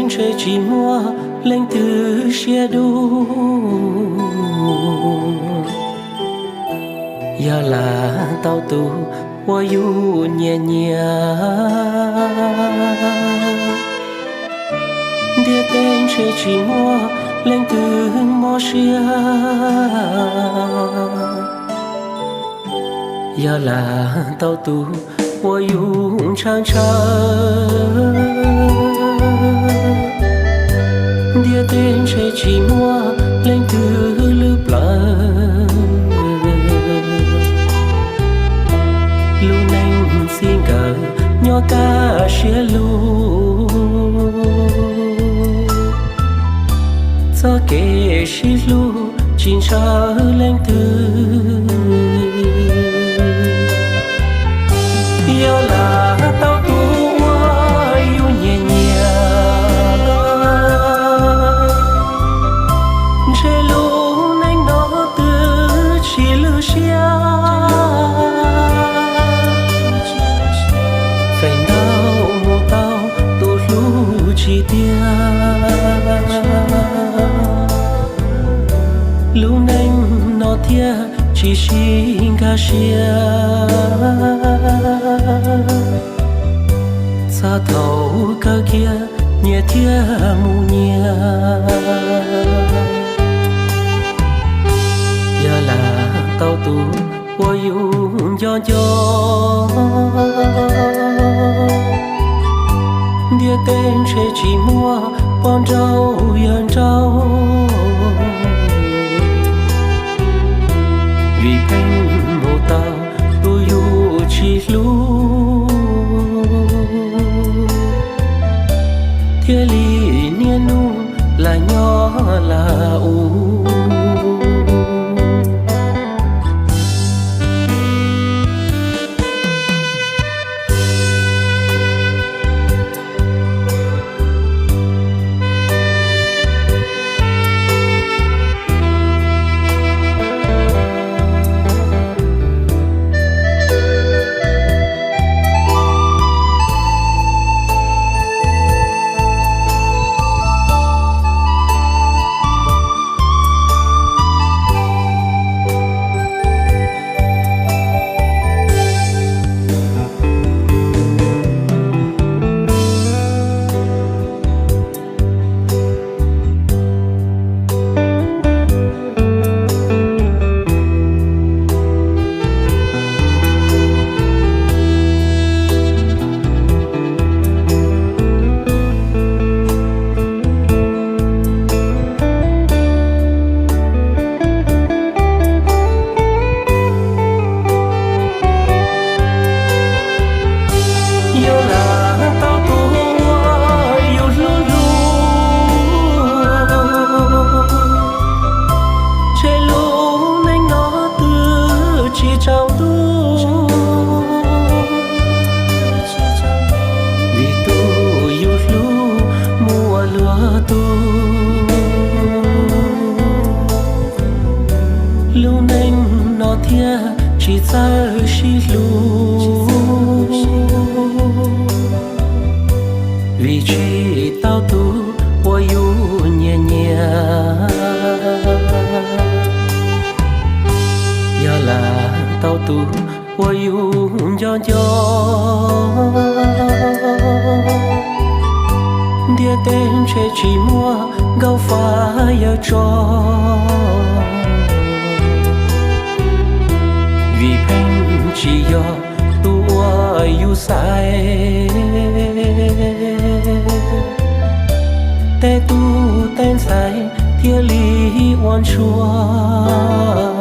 ntshe tsis muaj leej twg siab dub. Yog lam tau tus uas yus nyiam nyiam, ntiaj teb ntshe tsis muaj leej twg mob siab. Yog lam tau tus uas yus ntshaw ntshaw, ntiaj teb ntshe tsis muaj leej twg lwj plaws. Lub neej txij nkawm nyob kaj siab lug, txoj kev sib hlub tsis ntshaw leej twg. Yog lam tau tus uas yus nyiam nyiam, ntshe lub neej no twb tsis lwj siab. Feem ntau mus tau tus hlub tsis tiag, lub neej no thiaj tsis sib nkag siab. Txog thaum kawg kiag nyias thiaj mus nyias. Yog lam tau tus uas yus nco nco, ntiaj teb ntshe tsis muaj poj nrauj yawg nrauj, vim pheej mus tau tus yus tsis hlub, thiaj li niaj hnub lam nyob lam ua. Yog lam tau tus uas yus hlub hlub, ntshe lub neej no twb tsis tsaus ntuj, vim tus yus hlub muaj luag tug, lub neej no thiaj tsis txawj sib hlub. Vim tsis tau tus uas yus nyiam nyiam, yog lam tau tus uas yus nco nco, ntiaj teb ntshe tsis muaj nkauj fa yawg tso, vim pheej tsis yog tus uas yus xaiv, tej tub tej ntxhais thiaj li ua ntsuag.